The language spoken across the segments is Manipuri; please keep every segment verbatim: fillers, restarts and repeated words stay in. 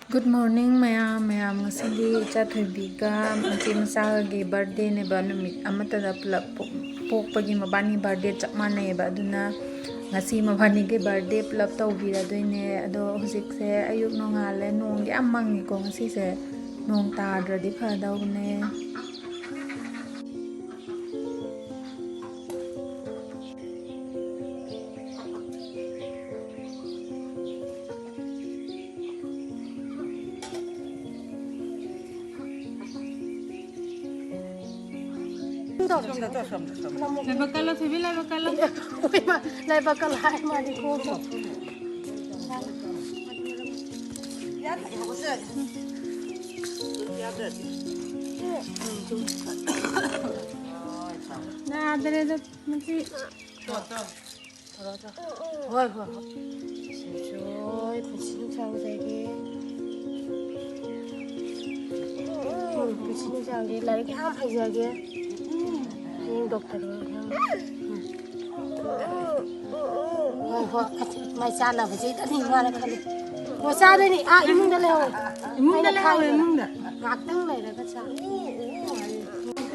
Good morning ꯃꯌꯥꯝ꯫ ꯃꯌꯥꯝ, ꯉꯁꯤꯗꯤ ꯏꯆꯥ ꯊꯣꯏꯕꯤꯒ ꯃꯆꯦ ꯃꯆꯥꯒꯒꯤ birthdayꯅꯦꯕ꯫ ꯅꯨꯃꯤꯠ ꯑꯃꯠꯇꯗ ꯄꯨꯂꯞ ꯄꯣꯛ-, ꯄꯣꯛꯄꯒꯤ ꯃꯕꯥꯅꯤ birthday ꯆꯞ ꯃꯥꯟꯅꯩꯌꯦꯕ꯫ ꯑꯗꯨꯅ ꯉꯁꯤ ꯃꯕꯥꯅꯤꯒꯤ birthday ꯄꯨꯂꯞ ꯇꯧꯕꯤꯔꯗꯣꯏꯅꯦ꯫ ꯑꯗꯣ ꯍꯧꯖꯤꯛꯁꯦ ꯑꯌꯨꯛ ꯅꯣꯡꯉꯥꯜꯂꯦ꯫ ꯅꯣꯡꯗꯤ ꯌꯥꯝ ꯃꯪꯉꯤꯀꯣ ꯉꯁꯤꯁꯦ꯫ ꯅꯣꯡ ꯇꯥꯗ꯭ꯔꯗꯤ ꯐꯗꯧꯕꯅꯦ꯫ ꯂꯥꯏꯕꯛ ꯀꯜꯂꯣ, ꯊꯣꯏꯕꯤ, ꯂꯥꯏꯕꯛ ꯀꯜꯂꯣ꯫ ꯍꯣꯏ, ꯃꯥ, ꯂꯥꯏꯕꯛ ꯀꯜꯂꯣ ꯍꯥꯏ ꯃꯥꯗꯤ ꯀꯣꯛꯇꯣ꯫ ꯅꯥꯗ꯭ꯔꯦꯗ ꯃꯁꯤ꯫ ꯍꯣꯏ, ꯍꯣꯏ, ꯍꯣꯏ꯫ ꯁꯨꯡꯁꯣꯏ ꯄꯨꯟꯁꯤ ꯅꯨꯡꯁꯥꯡꯖꯒꯦ꯫ ꯎꯝ, ꯄꯨꯟꯁꯤ ꯅꯨꯡꯁꯥꯡꯒꯦ, ꯂꯥꯏꯔꯤꯛ ꯌꯥꯝ ꯍꯩꯖꯒꯦ꯫ ꯍꯌꯦꯡ doctor ꯑꯣꯏꯔꯒ꯫ ꯎꯝ꯫ ꯍꯣꯏ, ꯍꯣꯏ꯫ ꯑꯁ, ꯃꯥꯏ ꯆꯥꯅꯕꯁꯤꯗꯅꯤ ꯃꯥꯅ ꯈꯜꯂꯤ꯫ ꯑꯣ, ꯆꯥꯗꯣꯏꯅꯤ꯫ ꯑꯥ, ꯏꯃꯨꯡꯗ ꯂꯩꯍꯧꯋꯦ꯫ ꯏꯃꯨꯡꯗ ꯑꯩꯅ ꯂꯩꯍꯧꯋꯦ, ꯈꯥꯏꯗꯅ꯫ ꯏꯃꯨꯡꯗ꯫ ꯉꯥꯛꯇꯪ ꯂꯩꯔꯒ ꯆꯥ꯫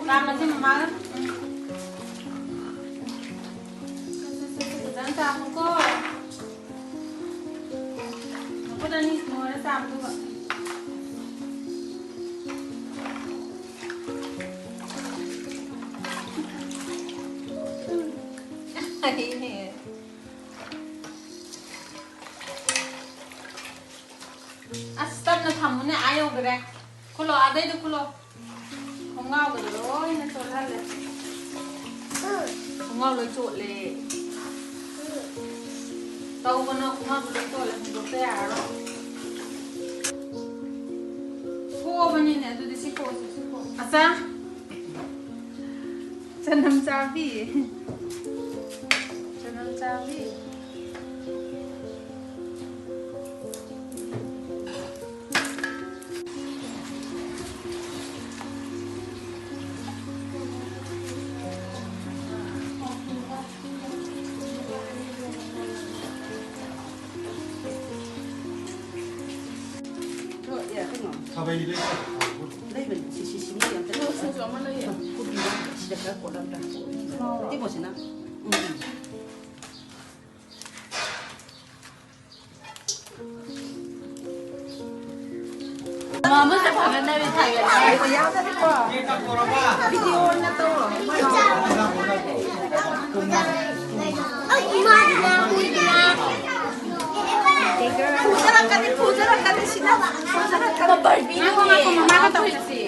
ꯆꯥꯝꯃꯁꯦ ꯃꯃꯥꯒ꯫ ꯐꯖꯅ ꯆꯥꯝꯃꯨꯀꯣ꯫ ꯃꯈꯨꯠ ꯑꯅꯤ ꯅꯣꯏꯔ ꯆꯥꯝꯃꯨ ꯑꯗꯨꯒ꯫ ꯑꯩꯅꯦ꯫ ꯑꯁ, ꯇꯞꯅ ꯊꯝꯃꯨꯅꯦ, ꯑꯥ ꯌꯧꯈ꯭ꯔꯦ꯫ ꯈꯨꯜꯂꯣ, ꯑꯗꯩꯗ ꯈꯨꯜꯂꯣ꯫ ꯈꯣꯡꯒ꯭ꯔꯥꯎꯒꯗꯣ ꯂꯣꯏꯅ ꯆꯣꯠꯍꯜꯂꯦ꯫ ꯈꯣꯡꯒ꯭ꯔꯥꯎ ꯂꯣꯏ ꯆꯣꯠꯂꯦ꯫ ꯇꯧꯒꯅꯣ, ꯈꯣꯡꯒ꯭ꯔꯥꯎꯗꯣ ꯂꯣꯏ ꯆꯣꯠꯂꯦ, ꯍꯨꯟꯗꯣꯛꯇ ꯌꯥꯔꯔꯣꯏ꯫ ꯊꯣꯛꯑꯕꯅꯤꯅꯦ, ꯑꯗꯨꯗꯤ ꯁꯤ ꯀꯣꯛꯁꯦ, ꯁꯤ ꯀꯣꯛ꯫ ꯑꯆꯥ꯫ ꯆꯅꯝ ꯆꯥꯕꯤ꯫ ꯆꯅꯝ ꯆꯥꯕꯤ꯫ ꯈꯥꯕꯩꯗꯤ ꯂꯩꯇ꯭ꯔꯣ? ꯂꯩꯕꯅꯤ꯫ ꯁꯤ, ꯁꯤ, ꯁꯤꯡꯖꯨ ꯑꯃ ꯂꯩꯌꯦ꯫ ꯀꯣꯕꯤꯒ ꯁꯤꯗ ꯈꯔ ꯀꯣꯠꯂꯒ꯫ ꯇꯤꯡꯉꯣꯁꯤꯅ꯫ ꯎꯝ, ꯎꯝ꯫ ꯃꯥꯃꯁꯦ ꯐꯒꯠꯅꯔꯦ, ꯊꯥꯒꯠꯅꯔꯦ꯫ ꯚꯤꯗꯤꯑꯣ ꯑꯣꯏꯅ ꯇꯧꯔꯣ꯫ ꯐꯨꯖꯔꯛꯀꯅꯤ, ꯐꯨꯖꯔꯛꯀꯅꯤ, ꯁꯤꯗ ꯐꯨꯖꯔꯛꯀꯅꯤ꯫ ꯉꯥꯏꯈꯣ, ꯉꯥꯏꯈꯣ, ꯃꯃꯥꯒ ꯇꯧꯔꯁꯤ꯫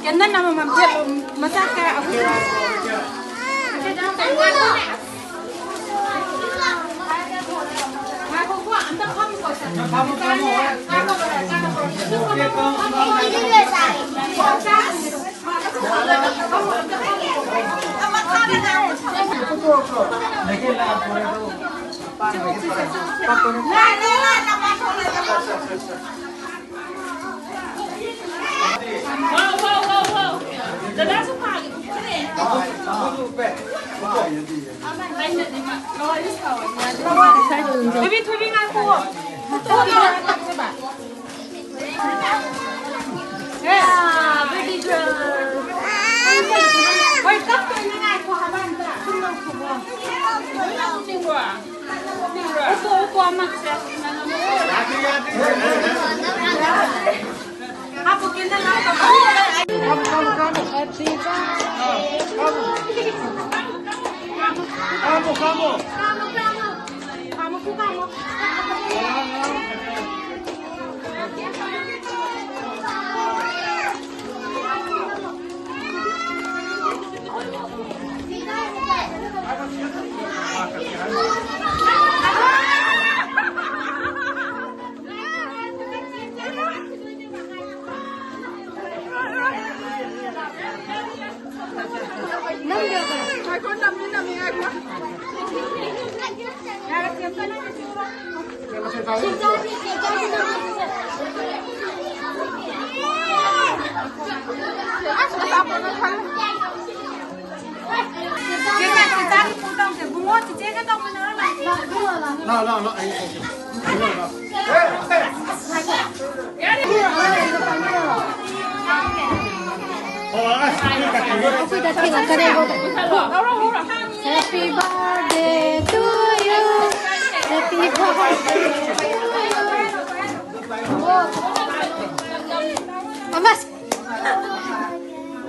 ꯀꯦꯟꯗꯜ ꯑꯃꯃꯝ ꯊꯦꯠꯂꯣ, ꯃꯆꯥ ꯀꯌꯥ ꯑꯍꯨꯝ꯫ ꯉꯥꯏꯈꯣꯀꯣ, ꯑꯝꯇ ꯐꯝꯃꯨꯀꯣ, ꯁꯦ꯫ ꯐꯝꯃꯣ, ꯐꯝꯃꯣ꯫ ꯊꯣꯏꯕꯤ, ꯊꯣꯏꯕꯤ, ꯉꯥꯏꯈꯣ꯫ ꯍꯣꯏ, ꯀꯞꯇꯣꯏꯅꯤ, ꯉꯥꯏꯈꯣ ꯍꯥꯏꯕ ꯑꯝꯇ꯫ ꯁꯨꯝ ꯂꯧꯊꯣꯛꯑꯣ꯫ ꯂꯣꯏ ꯂꯧꯊꯣꯛꯅꯤꯡꯕ꯭ꯔꯣ? ꯎꯞꯄꯣ, ꯎꯞꯄꯣ ꯑꯃ꯫ ꯍꯥꯞꯄꯨ, ꯀꯦꯟꯗꯜ ꯍꯥꯞꯄꯨ꯫ ꯀꯥꯝꯃꯣ, ꯀꯥꯝꯃꯣ꯫ ꯀꯥꯝꯃꯣ, ꯀꯥꯝꯃꯣ꯫ ꯀꯥꯝꯃꯣ, ꯀꯥꯝꯃꯣ꯫ ꯂꯥꯎ, ꯂꯥꯎ, ꯂꯥꯎ, ꯑꯩ, ꯑꯩ, ꯑꯩ, ꯑꯩ, ꯑꯩ꯫ ꯑꯩꯈꯣꯏꯗ ꯊꯦꯡꯉꯛꯀꯅꯦꯕ꯫ Happy birthday to you. Happy birthday to you. ꯑꯃ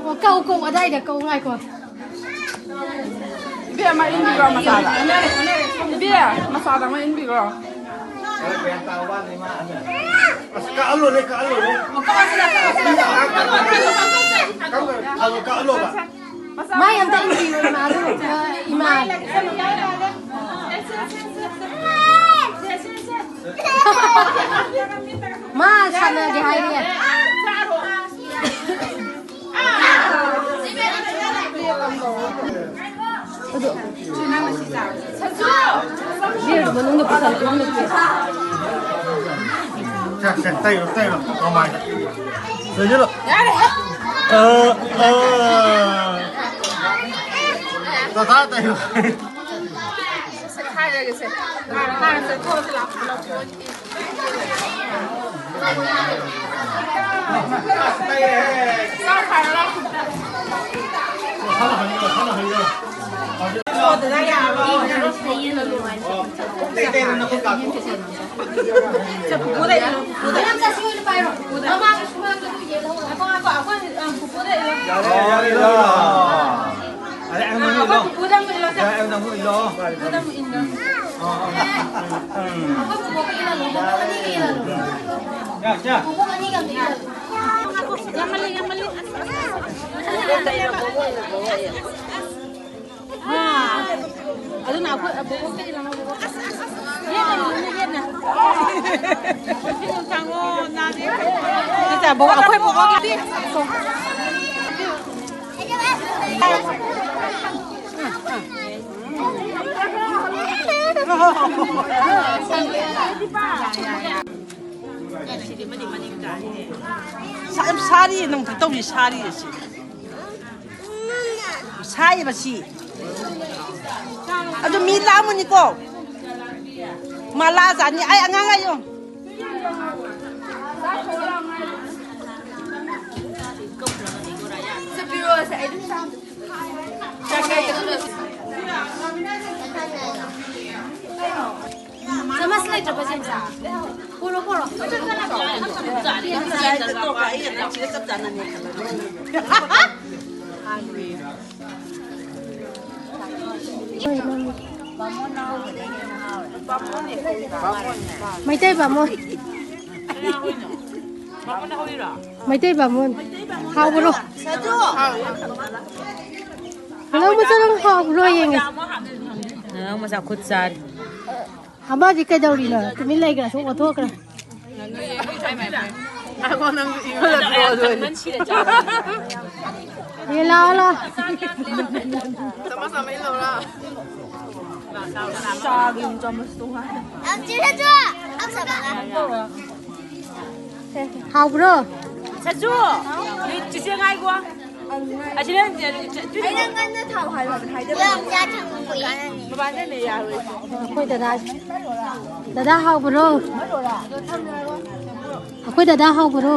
ꯑꯣ, ꯀꯧ, ꯀꯧ, ꯑꯗꯥꯏꯗ ꯀꯧ, ꯉꯥꯏꯈꯣ꯫ ꯏꯕꯦꯝꯃ, ꯏꯟꯕꯤꯈ꯭ꯔꯣ ꯃꯆꯥꯗ꯫ ꯏꯕꯦꯝ, ꯃꯆꯥꯗ ꯑꯃ ꯏꯟꯕꯤꯈ꯭ꯔꯣ꯫ ꯑꯁ, ꯀꯛꯍꯜꯂꯣꯅꯦ, ꯀꯛꯍꯜꯂꯣꯅꯦ꯫ ꯀꯛꯍꯜꯂꯣ, ꯀꯛꯍꯜꯂꯣꯕ꯫ ꯃꯥꯏ ꯑꯝꯇ ꯏꯟꯕꯤꯌꯨ, ꯏꯃꯥꯗꯣ꯫ ꯑ, ꯏꯃꯥ꯫ ꯃꯥ ꯁꯥꯟꯅꯒꯦ ꯍꯥꯏꯔꯦ꯫ ꯑꯗꯣ ꯕꯤꯌꯔꯗꯨ ꯃꯅꯨꯡꯗ ꯄꯨꯁꯜꯂꯣ, ꯃꯅꯨꯡꯗ ꯄꯨꯁꯜꯂꯣ꯫ ꯁꯦ, ꯁꯦ, ꯇꯩꯔꯣ, ꯇꯩꯔꯣ, ꯃꯃꯥꯏꯗ꯫ ꯂꯩꯁꯤꯜꯂꯣ꯫ ꯌꯥꯔꯦ꯫ ꯑ, ꯑ꯫ ꯇꯇꯥ ꯇꯩꯔꯣ꯫ ꯁꯦ, ꯈꯥꯏꯔꯒꯦꯁꯦ꯫ ꯍꯥꯟꯅ, ꯍꯥꯟꯅ ꯆꯠꯊꯣꯛꯑꯁꯤ ꯂꯥꯛꯑꯣ꯫ ꯌꯥꯔꯦ, ꯌꯥꯔꯦ, ꯌꯥꯔꯦ꯫ ꯑꯗꯩ ꯑꯩꯉꯣꯟꯗ ꯑꯃꯨꯛ ꯏꯜꯂꯣ꯫ ꯑꯩꯈꯣꯏ ꯄꯨꯄꯨꯗ ꯑꯃꯨꯛ ꯏꯜꯂꯣ, ꯁꯦ꯫ ꯌꯥꯔꯦ, ꯑꯩꯉꯣꯟꯗ ꯑꯃꯨꯛ ꯏꯜꯂꯣ꯫ ꯄꯨꯄꯨꯗ ꯑꯃꯨꯛ ꯏꯜꯂꯣ꯫ ꯑꯥ, ꯑꯥ, ꯑꯥ, ꯎꯝ꯫ ꯑꯩꯈꯣꯏ ꯄꯨꯄꯨꯒ ꯏꯜꯂꯣ, ꯄꯨꯄꯨ ꯑꯅꯤꯒ ꯏꯜꯂꯣ꯫ ꯌꯥ, ꯌꯥ꯫ ꯄꯨꯄꯨ ꯑꯅꯤꯒ ꯑꯝꯇ ꯏꯜꯂꯣ꯫ ꯌꯥꯝꯃꯜꯂꯤ, ꯌꯥꯝꯃꯜꯂꯤ꯫ ꯑꯥ, ꯑꯗꯨꯅ ꯑꯩꯈꯣꯏ ꯕꯣꯕꯣꯛꯇ ꯏꯜꯂꯝꯃꯣ, ꯕꯣꯕꯣꯛ꯫ ꯌꯦꯠꯅ ꯏꯜꯂꯨꯅꯦ, ꯌꯦꯠꯅ꯫ ꯅꯠꯇꯦ, ꯕꯣꯕꯣꯛ, ꯑꯩꯈꯣꯏ ꯕꯣꯕꯣꯛꯀꯤ꯫ ꯁꯥ-, ꯌꯥꯝ ꯁꯥꯔꯤꯌꯦ, ꯅꯪ ꯇꯧꯔꯤ ꯁꯥꯔꯤꯌꯦ ꯁꯤ꯫ ꯁꯥꯏꯌꯦꯕ ꯁꯤ꯫ ꯑꯗꯨ ꯃꯤ ꯂꯥꯛꯑꯝꯃꯅꯤꯀꯣ꯫ ꯃꯥ ꯂꯥꯛꯑꯖꯥꯠꯅꯤ꯫ ꯑꯩ ꯑꯉꯥꯡ ꯂꯥꯛꯑꯦ ꯌꯦꯡꯉꯣ꯫ ꯄꯨꯔꯣ, ꯄꯨꯔꯣ꯫ ꯃꯩꯇꯩ ꯕꯥꯃꯣꯟ꯫ ꯃꯩꯇꯩ ꯕꯥꯃꯣꯟ꯫ ꯍꯥꯎꯕ꯭ꯔꯣ? ꯅꯪ ꯃꯆꯥ ꯅꯪ ꯍꯥꯎꯕ꯭ꯔꯣ ꯌꯦꯡꯒꯦ꯫ ꯅꯪ ꯃꯆꯥ ꯈꯨꯠ ꯆꯥꯔꯤ꯫ ꯑꯃꯗꯤ ꯀꯩꯗꯧꯔꯤꯅꯣ? ꯇꯨꯃꯤꯟ ꯂꯩꯈ꯭ꯔꯦ, ꯁꯨꯝ ꯑꯣꯟꯊꯣꯛꯈ꯭ꯔꯦ꯫ ꯑꯦ, ꯂꯥꯛꯑꯣ, ꯂꯥꯛꯑꯣ꯫ ꯆꯥꯒꯤ ꯆꯥꯃꯁ ꯇꯣꯉꯥꯟꯅ꯫ ꯍꯥꯎꯕ꯭ꯔꯣ? ꯁꯆꯨ! ꯆꯤꯆꯦ ꯉꯥꯏꯈꯣ꯫ ꯑꯁꯤꯗ ꯑꯩꯅ ꯉꯟꯅ ꯊꯥꯎ ꯍꯥꯏꯕ ꯍꯥꯏꯗꯕ꯫ ꯃꯕꯥꯅꯤꯅ ꯌꯥꯔꯣꯏ꯫ ꯑꯩꯈꯣꯏ ꯗꯗꯥ, ꯗꯗꯥ ꯍꯥꯎꯕ꯭ꯔꯣ? ꯑꯩꯈꯣꯏ ꯗꯗꯥ ꯍꯥꯎꯕ꯭ꯔꯣ?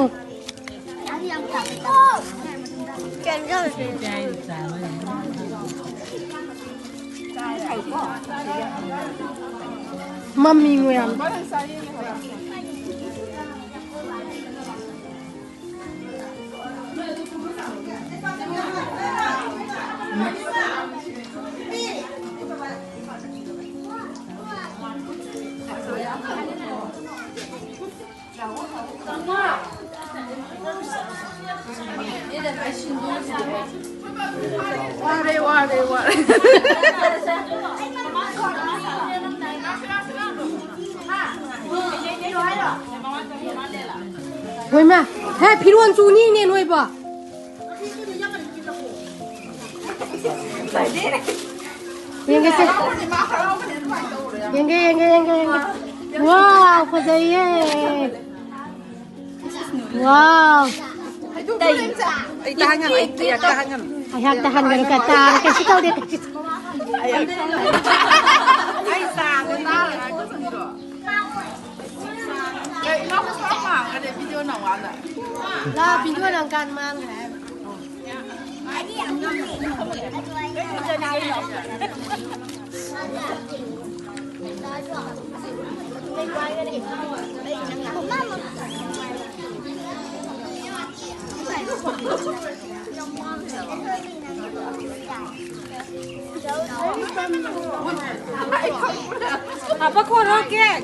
ꯃꯝꯃꯤ ꯃꯣꯏ ꯌꯥꯝ꯫ ꯋꯥꯔꯦ, ꯋꯥꯔꯦ, ꯋꯥꯔꯦ꯫ ꯍꯣꯏꯃ, ꯍꯦ, ꯐꯤꯔꯣꯟ ꯆꯨꯅꯤꯅꯦ ꯅꯣꯏꯕꯣ꯫ ꯌꯦꯡꯒꯦꯁꯦ꯫ ꯌꯦꯡꯒꯦ, ꯌꯦꯡꯒꯦ, ꯌꯦꯡꯒꯦ, ꯌꯦꯡꯒꯦ꯫ ꯋꯥꯎ, ꯐꯖꯩꯌꯦ꯫ ꯋꯥꯎ꯫ ꯑꯩ ꯇꯥꯍꯟꯒꯅꯨ, ꯑꯩ ꯇꯥꯍꯟꯒꯅꯨ꯫ ꯑꯩꯍꯥꯛ ꯇꯥꯍꯟꯒꯅꯨ ꯀ ꯇꯥꯔꯦ, ꯀꯩꯁꯨ ꯇꯧꯗꯦ, ꯀꯩꯁꯨ ꯇꯧꯗꯦ꯫ ꯑꯩ ꯇꯥꯔꯦ, ꯇꯥꯔꯦ꯫ ꯑꯦ, ꯏꯅꯥꯎ ꯃꯁꯥ ꯃꯥꯡꯒꯅꯤ, ꯚꯤꯗꯤꯑꯣ ꯅꯝ ꯀꯥꯟꯗ꯫ ꯂꯥ, ꯚꯤꯗꯤꯑꯣ ꯅꯝ ꯀꯥꯟꯗ ꯃꯥꯡꯈ꯭ꯔꯦ ꯍꯥꯏꯕ꯫ Apa korok, Kek?